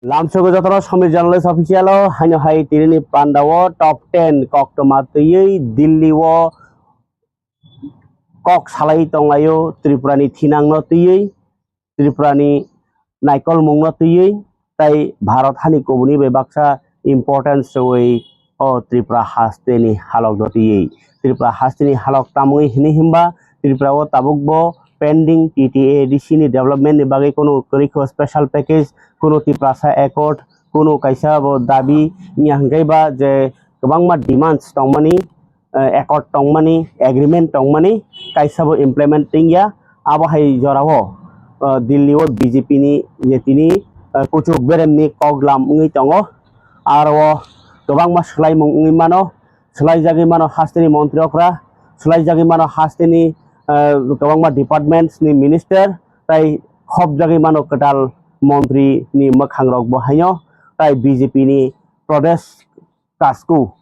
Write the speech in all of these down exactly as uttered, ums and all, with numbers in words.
Lamsogo jotono Samir Journalist Official o haino hai tinini panda o top ten koktwma twiwi Delhi o kok salai tonglaio Tripura ni thinang no twiwi, Tripura ni naikolmung no twiwi, tai Bharat hani kubuni bai baksa importance rwui o Tripura haste ni halok no twiwi. Tripura haste ni halok tamwi hini himba Tripura o tabuk bo pending T T A D C ni development ni bagwi kunu kwrwi kho special package, kunu Tiprasa accord, kunu kaisa bo dabi wngya hwnkhe ba je kwbangma demands tongmani, eh, accord tongmani, agreement tongmani kaisa bo implement wngya. Abo hai jorao, eh, Delhi o B J P ni je tini, eh, kuchuk beremni kok lam wngwi tongo. Aro o kwbangma swlaimung wngwi mano, swlaijagwi mano hasteni montri okra, swlaijagwi mano hasteni, eh, kwbangma departments ni minister, tai khopjagwi mano kwtal montri ni mwkhang rok bo haino, tai B J P ni Pradesh Kasku,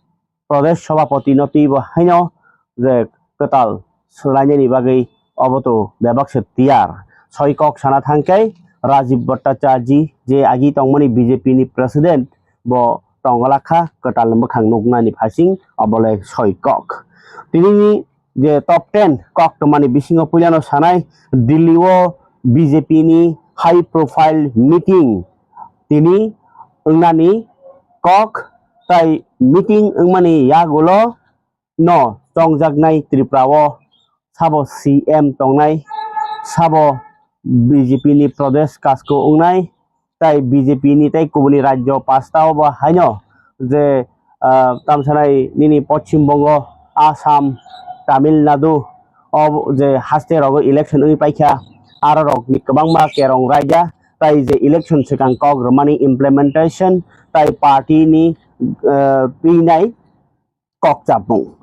Pradesh Sabhapati no twi bo haino je kwtal swlainani bagwi obo to bebak se tiyar. Soi kok sana thangkhe Rajiv Bhattacharya je agi tongmani B J P ni president bo tongwlakha kwtal mwkhang nuknani phasing obole soi kok. Tinini je top ten koktwmani bisingo puilano sanai Delhi o B J P ni high profile meeting tini wngnani kok tai meeting wngmani yagulo no chongjaknai Tripura o sabo C M tongnai, sabo B J P ni Pradesh Kasku wngnai, tai B J P ni tai kubuni rajyo pasta o bo haino je, ah, tamsanai nini Poschim Bongo, Assam, Tamil Nadu o je haste rogo election wngwi paikha, aro rok ni kwbangma kerong raida tai je election swkang kok rwmani implementation tai party ni, ah, twinai kok chapmung.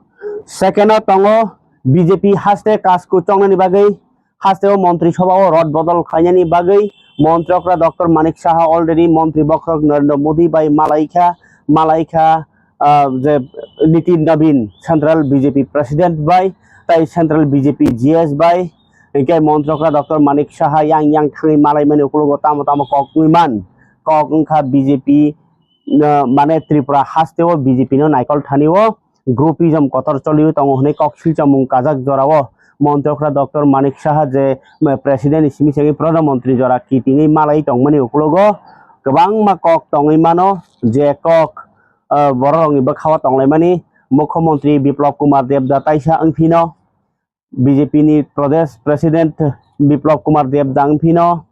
Second o tongo B J P haste Kasku chongnani bagwi, haste o montri sobha o rod bodol khlainani bagwi montri okra Doctor Manik Saha already montri bokhorok Narendra Modi bai malaikha, malaikha, ah, je Nitin Nabin central B J P president bai tai central B J P G S bai, hinkhe montri okra Doctor Manik Saha yang yang thangwi malaimani ukologo tamo tamo kok wngwi man, kok wngkha B J P, ah, mane Tripura haste o B J P no naikol thani o groupism kotor choliwi tongo hwnwi kok silchamung kajak jorao montri okra Doctor Manik Saha je, mm, president ni simi simi pradhan montri jora kitingwi malai tongmani ukologo kwbangma kok tongwi mano, je kok, ah, borok rokni bwkhao tonglaimani Mukhyamantri Biplab Kumar Deb da taisa wngphino, B J P ni Pradesh President Biplab Kumar Deb da wngphino,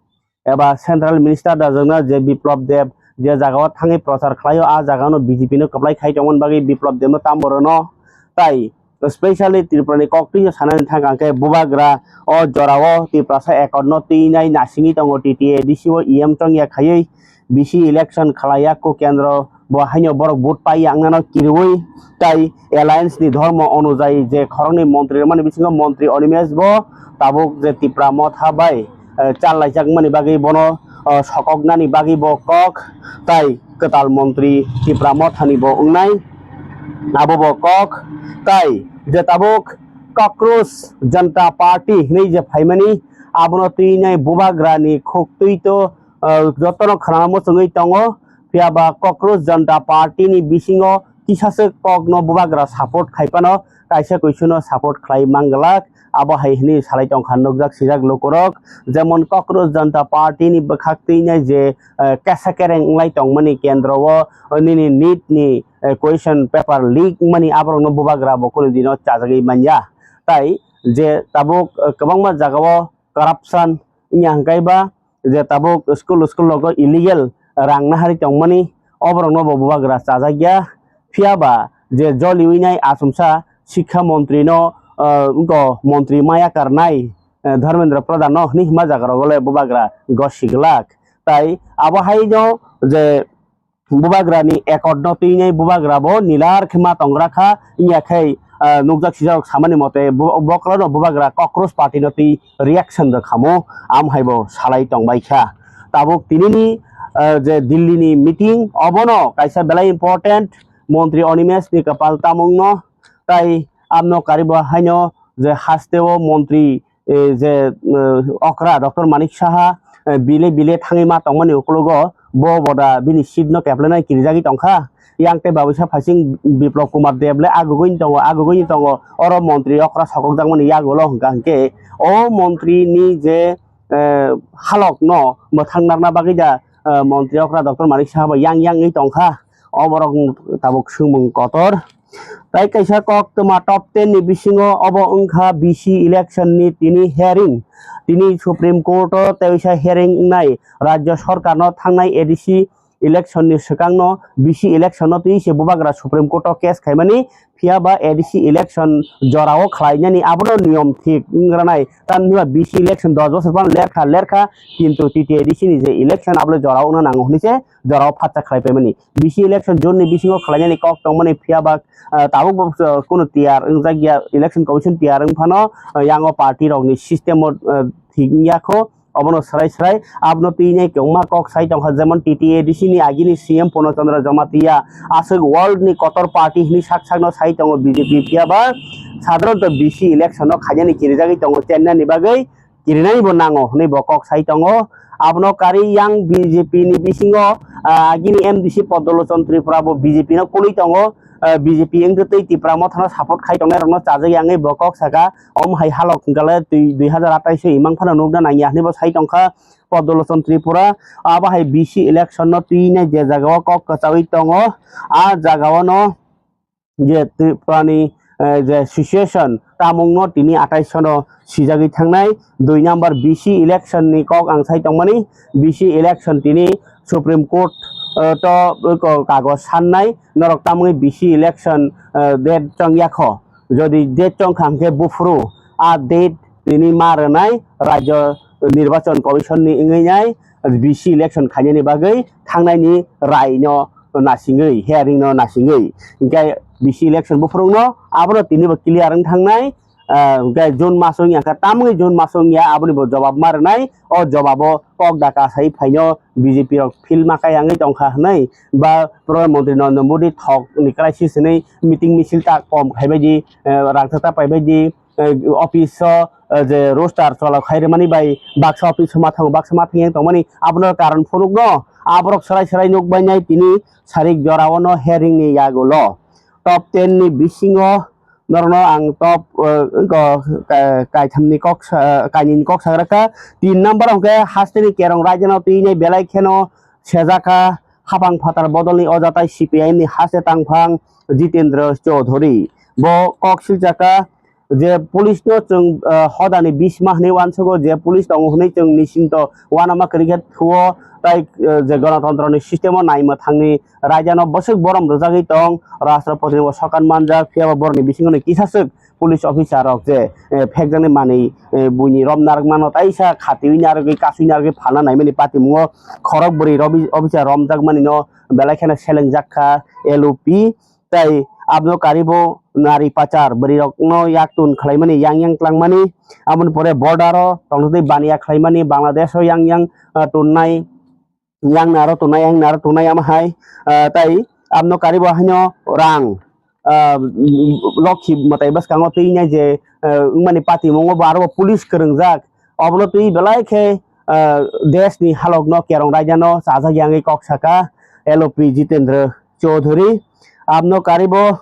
eba Central Minister da jwkna je Biplab Deb je jagao thangwi prochar khlaio, a jagano B J P no kwplai khai tongmani bagwi Biplab Deb no tambo rwno. Tai specially Tripura ni koktwi sanani thang ang khe bubagra o jorao Tiprasa accord no twinai nasingwi tongo T T A D C o E M chongya khaiwi B C election khlaiya ko kendro bo haino borok vote paiya wngnano kirwi tai alliance ni dhormo onujai je khoroknwi montri rwmani bisingo montri Animesh bo tabuk je Tipra Motha bai, eh, challaijakmani bagwi bono, oh, sokoknani bagwi bo kok tai kwtal montri Tipra Mothani bo wngnai abo bo kok tai je tabuk Cockroach Janta Party hinwi je phaimani abono twinai bubagrani khuk twi to, ah, jotono khwnana muchungwi tongo. Phiya ba Cockroach Janta Party ni bisingo kisaswk kokno bubagra support khai phano kaisa kuisuno support khlai manglak. Abo hai hwnwi salai tongkha nukjak sijak lukurok. Jemon Cockroach Janta Party ni bwkhak twinai je, eh, kesa kereng wngwlai tongmani kendro o, o nini nit ni, eh, question paper leak wngmani aborokno bubagra bo kunu dino chajagwi manya. Tai je tabuk, eh, kwbangma jagao corruption wngya hwnkhe ba je tabuk school school rogo illegal rang nahari tongmani, oborokno bo bubagra chajakya. Phiya ba je joliwi nai achomsa sikha montri no, ah, wngko montri maya karnai, eh, Dharmendra Pradhan no hinwi hima jaga rogo le bubagra gosi glak. Tai abo hai no je bubagra ni accord no twinai bubagra bo nilar khe ma tongra kha, wngya khe, ah, nukjak sijak samani mote bo-, bokra no bubagra Cockroach Party no twi reaction rwkhamo, am hai bo salai tongbai kha. Tabuk tinini, ah, je Delhi ni meeting obono kaisa belai important, montri Animesh ni kwpal tamung no tai amno karibo haino je haste o montri eh, je, eh, okra Doctor Manik Saha, eh, bile bile thangwi ma tongmani ukologo Bo boda bini seat no keplenai kirijagwi tongkha. Yang tei babusa phaising Biplab Kumar Deb le agugwi tongo, agugwi tongo. Oro montri okra sokokjakmani yagulo hwnkha hwnkhe o montri ni je, eh, halok no mwthang narna bagwi da, eh, montri okra Doctor Manik Saha bai yang yang wngwi tongkha. O borok tabuk swngmung kotor. Tai kaisa koktwma top ten ni bisingo obo wngkha B C election ni tini hearing. Tini Supreme Court o teisa hearing wngnai Rajya Sarkar no thangnai A D C election ni swkang no B C election no twi se bubagra Supreme Court o case khaimani, phiya ba A D C election jora o khlainani abono niyom thik wngranai. Tamni ba B C election dos bosor phano lerkha lerkha, kintu T T A D C ni je election abole jora o wngna nango hwnwi se jora o phatsa khlai paimani. B C election June ni bisingo khlainani kok tongmani, phiya ba, ah, tabuk bo, ah, kunu tiyar wngjak ya, election commission tiyar wng phano, ah, yang o party rok ni system o, ah, thik wng ya kho, obono swrai swrai abono twi nai kwbangma kok sai tongkha, jemon T T A D C ni agini C M Purno Chandra Jamatia aswk world ni kotor party hwnwi sak sakno sai tongo B J P, phiya ba sadharanto B C election no khainani kirijagwi tongo chennani bagwi kirinani bo nango hwnwi bo kok sai tongo. Abono karwi yang B J P ni bisingo, ah, agini M D C Poddo Lochon Tripura bo B J P no kulwi tongo. Ah, B J P wngtwi twi Tipra Motha no support khai tongnai rokno chajak yangwi bo kok saka. Omo hai halok hwnkhe le twi dui hazar atais o imang phano nukna nangya hwnwi bo sai tongkha Poddo Lochon Tripura. Abo hai B C election no twi nai je jaga o kok kwchaui tongo, a jaga o no je Tripurani, eh, je situation tamungno tini atais sono sijagwi thangnai. Dui number B C election ni kok ang sai tongmani, B C election tini Supreme Court, eh, to ko kagoj sannai norok tamungwi B C election, eh, date chong yakho. Jodi date chong kha hwnkhe buphuru a date tini ma rwnai Rajya Nirbachon Commission ni wngwi nai B C election khainani bagwi thangnaini rai no nasingwi, hearing no nasingwi. Hinkhe B C election buphurungno abono tini bo clear wng thangnai. Ah, hinkhe June mas wngya khe tamungwi June mas wngya, aboni bo jobab ma rwnai. O jobabo kok da kasai phaino B J P rok field ma kaya wngwi tongkha hwnwi ba Pradhan Mantri Narendra Modi thok ni crisis hwnwi meeting misil ta kom khaibaidi, eh, rang ta ta paibaidi, eh, office o, eh, je roster cholok khai rwmani bai baksa office o ma thango, baksa ma thangya tongmani, abono karon phunukno aborok swrai swrai nukbainai tini sarik jora o no hearing ni yagulo. Top ten ni bisingo norokno ang top, eh, wngkha, eh, kaithamni kok sa-, kainwini kok sagra kha. Tin number hwnkhe hasteni kerong raidano twinai belai kheno sejakha, hapang phatar bodolni o jatai C P I M ni haste tangphang Jitendra Chaudhary. Bo kok silchakha je police no chwng, eh, hodani bisma hwnwi uansugo, je police tongo hwnwi chwng nisinto uanama kwrwi khe thuo, tai, eh, je gonotontro ni system o naima thangni raidano bwswk borom rwjagwi tong, rashtrapati ni bo sokan manjak, phiya ba borokni bisingo ni kisa swk police officer rok je, eh, phekjaknai manwi, eh, buini rom narwk mano, taisa khatiui narwgwi kasui narwgwi phalna naimani patimungo khorok bwrwi robi-, officer romjak manino belai kheno selengjak kha L O P, tai abono karibo nari pachar bwrwi rokno yak tun khlaimani, yang yang tlangmani, aboni pore border o tongtwtwi baniya khlaimani, Bangladesh o yang yang, eh, tunnai, yang naro tongnai, yang naro tongnai, ama hai, ah, tai abno karibo haino rang, ah, lokhi mwtai bwskango twi nai je, ah, wngmani patimungo bo aro bo police kwrwngjak. Obono twi belai khe, ah, desh ni halok no kerong raida no chajak yangwi kok saka L O P Jitendra Chaudhary. Abno karibo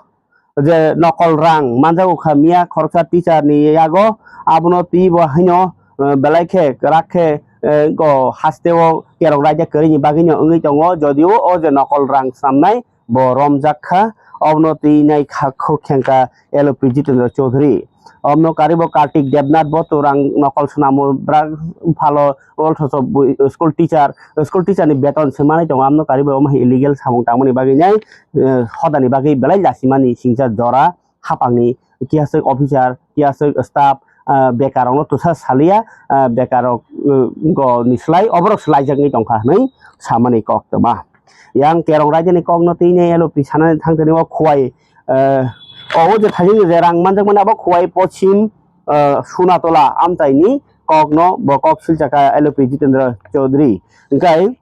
je nokol rang manjago kha miya khoroksa teacher ni yago, abono twi bo haino, eh, belai khe kwrak khe, eh, go haste o kerong raida kwrwi ni bagwi no wngwi tongo, jodio o je nokol rang swnamnai bo romjak kha, obono twi nai kha khuk khengkha L O P Jitendra Chaudhary. Obono karibo Kartik Debnath bo to rang nokol swnamo bwrak phalo, ol thoso bui, school teacher, school teacher ni beton se manai tongo, amno karibo omo hai illegal samung tangmani bagwi nai, eh, hodani bagwi belai lasimani singcha jora hapangni kiyaswk officer, kiyaswk staff, ah, bekarokno twsa saliya, ah, bekarok, eh, go ni slai oborok slaijaknai tongkha hwnwi samani koktwma. Yang kerong raidani kokno twi nai L O P sanani thangtani o Khowai, eh, o je thajini je rang manjakmani abo Khowai pochim, eh, Sunatola amchaini kokno bo kok silchakha L O P Jitendra Chaudhary. Hwnkhe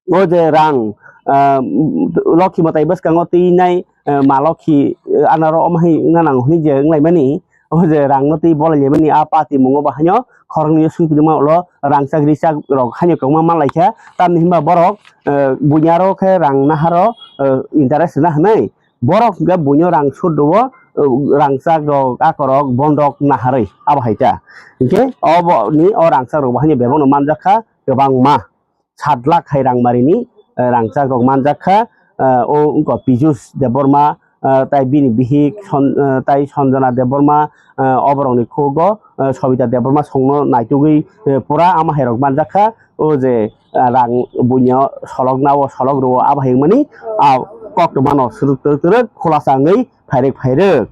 o je rang, ah, lokhi mwtai bwskango twi nai, ah, ma lokhi, ah, anaro omo hai wngna nango hwnwi je wnglaimani, o je rangno twi bolai laimani a patimungo bo haino khoroknwi sungpilima ulo rangchak richak rok haino kwbangma manlaikha, tamni hinba borok, eh, buini aro khe rang naharo, eh, interest rwna hwnwi borok hwnkhe buino rang sut rwo, eh, rangchak rok akorok bondok naharwi abo hai ta. Hinkhe oboni o rangchak rok bo haino bebakno manjakha kwbangma. Sat lakh hai rangmarini, eh, rangchak rok manjak kha, eh, o wngkha Piyush Debbarma, eh, tai bini bihik Son-, eh, tai Sanjana Debbarma, eh, oborokni khugo, eh, Sobita Debbarma songno naitugwi, eh, pura ama hai rok manjak kha, o je, eh, rang buino solok nao solok rwo abo hai wngmani, ah, koktwmano swrwk twrwk twrwk khulasa wngwi phairwk phairwk.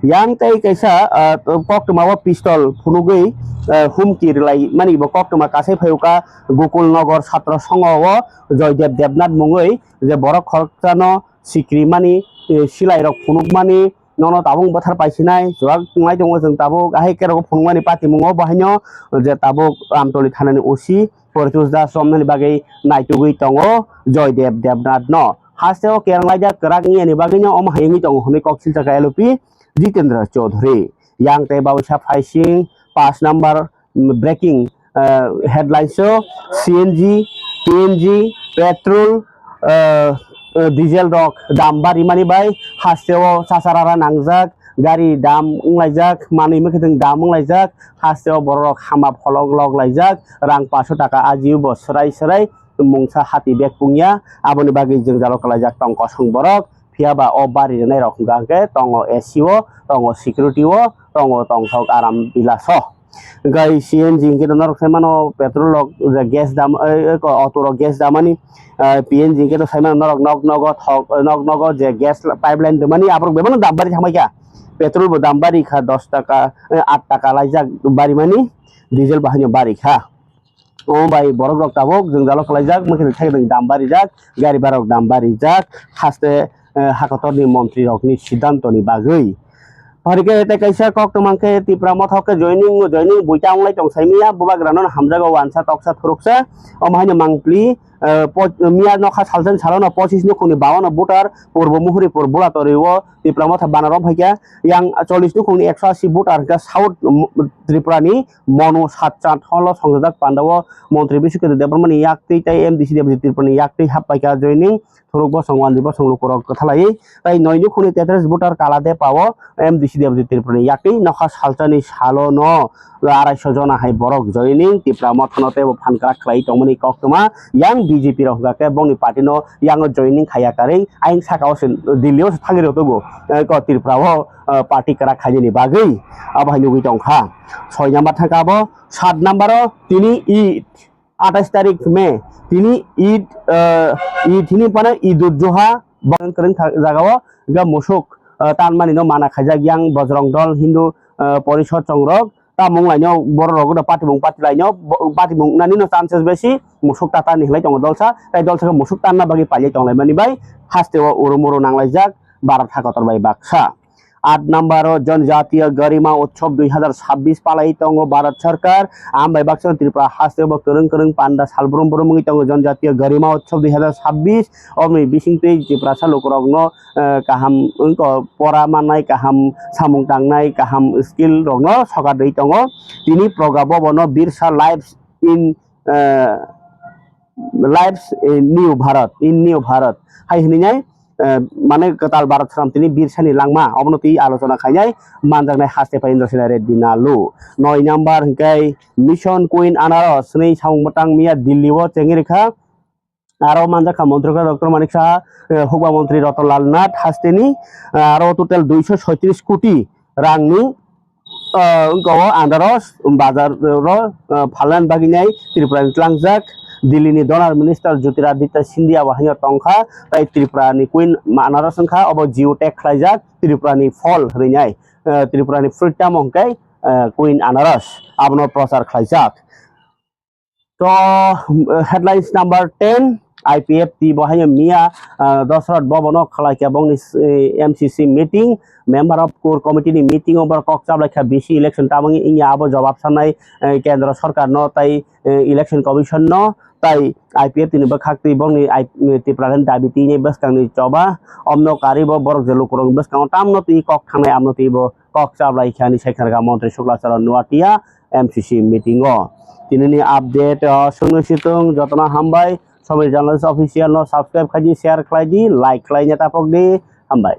Yang tei kaisa, ah, koktwma o pistol phunugwi, ah, humki rwlai mani bo koktwma kasai phaiuka Gokul Nagar Chhatra Sangha o Joydev Debnath mungwi je borok khoroksa no sikri mani, eh, silai rok phunuk mani nono tabuk bwthar paisinai chuwak wngnai tongo chwng tabuk ahai kerok phunuk mani patimung o bahaino je tabuk Amtoli thana ni O C Poritos Das romnani bagwi naitugwi tongo Joydev Debnath no. Haste o kerang laijak kwrak wngya ni bagwi no omo hai wngwi tongo hwnwi kok silchakha L O P Jitendra Chaudhary. Yang tei babusa phaising paanch number, mm, breaking, eh, headlines o C N G, P N G, petrol, eh, eh, diesel rok dam barimani bai haste o chasarara nangjak, gari dam wnglaijak, manwi mwkhwtwng dam wnglaijak, haste o borok rok hama pholok lok laijak, rang paso taka ajibo swrai swrai mungsa hati bag pungya, aboni bagwi jwngjalo kwlaijak tong kosong borok, phiya ba o bari rwnai rok hwnkha hwnkhe tongo A C o, tongo security o, tongo tongthok aram bilas o. Hwnkhe C N G hwnkhe norok sai mano petrol rok je gas dam, eh, eh, auto rok gas damani, eh, P N G hwnkhe to sai mano norok nok nogo thok, nok nogo je gas pipeline tongmani aborok bebak no dam bari thangbai kha. Petrol bo dam bari kha dos taka, eh, aat taka laijak bari mani, diesel bo haino bari kha. Omo bai borok rok tabuk jwngjalo kwlaijak, mwkhwtwng thaikwtwng dam barijak, gari bhara rok dam barijak, haste, eh, hakotorni montri rokni siddhantoni bagwi. Phai khe tei kaisa koktwma khe Tipra Motha khe joining, joining buita wnglai tong saimanya, bubagrano hamjago wansa toksa thuruksa, omo haino mangpli, eh, po-, miya nokha salsa ni salo no pochis nukhungni bawan no voter Purbo Muhuripur Bulatori o Tipra Motha banner o phaikha, yang chollish nukhungni ekso asi voter hwnkha South, mm, Tripura ni Monu Satchat holo songjak panda o montri Biswakirti Debbarma ni yaktwi tei M D C Deputy Tripura ni yaktwi happaikha joining thuruk bosong wandi bosong lukurok kwthalai tei noi nukhungni tetris voter Kala Depa o M D C Deputy Tripura ni yaktwi nokha salsa ni salo no arai so jona hai borok joining Tipra Motha no teibo phan kwrak khlai tongmani koktwma yang B J P rok hwnkha khe bongni party no yang joining khaiya karwi ayang saka o se Delhi o se thangwi rw tugo, eh, ko Tripura o, eh, party kwrak khainani bagwi abo hai nugwi tongkha. Soi number thangkha abo, sat number o tini Eid, atais tarik May, tini Eid, eh, Eid hini phano Eid-ul-Zuha, bang kwrwng tha-, jaga o ga musuk, eh, tanmani no mana khaijak yang Bojrong Dol Hindu, eh, Porishod chongrok, tamung laino borok rok no patimung patilaino, bo-, patimung nani no chances besi musuk ta tani hinlai tongo dolsa, tai dolsa khe musuk tanna bagwi pailai tonglaimani bai haste o uru muru nanglaijak Bharat hakotor bai baksa. Aat number o Janjatiya Garima Utsav dui hazar chabbish palai tongo Bharat Sarkar, ambai baksa Tripura haste bo kwrwng kwrwng panda sal brum brum wngwi tongo Janjatiya Garima Utsav dui hazar chabbish, oboni bisingtwi Tiprasa lukurokno, eh, kaham wngko pora mannai, kaham samung tangnai, kaham skill rokno sokat rwi tongo. Tini Proga Bhavan o Birsa Lives in, eh, Lives in New Bharat, in New Bharat hai hwnwi nai, eh, mane kwtal Bharat sram tini Birsani langma obono twi alochona khainai manjaknai haste phai Indrasena Reddy Nalu. Noi number hwnkhe Mission Queen Anaros hwnwi samung bwtang miya Delhi o chengwi rwkha. Aro manjakha montri khe Doctor Manik Saha, eh, hukba montri Ratan Lal Nath hasteni, eh, aro total duiso soitris koti rangni, eh, wngkha o Anaros bazar ro, eh, phalnani bagwi nai Tripura ni tlangjak Delhi ni Donor Minister Jyotiraditya Scindia bo haino tongkha, tai Tripura ni Queen Anaros wngkha, obo geotag khlaijak Tripura ni phol hwnwi nai, eh, Tripura ni fruit tamo hwnkhe, eh, Queen Anaros abono prochar khlaijak. To, eh, headlines number ten, I P F T bo haino miya, eh, Dosrat Bhavan o khlai khe bongni, eh, M C C meeting, member of core committee ni meeting o borok kok chablai kha B C election tamani wngya abo jawab sanai, eh, kendro sarkar no tai, eh, election commission no tai I P F T ni bwkhak twi bongni I-, Tripura ni dabi twi ni bwskang ni choba omno karwi bo borok je lukurok bwskango tamno twi kok thangnai amno twi bo kok chablai kha hinwi sai kha montri Sukla Charan Noatia. M C C meeting o. Tinini update o songno situng jotono hambai. Sobai Journalist Official no subscribe khaidi, share khlaidi, like khlaina tapokdi. Hambai.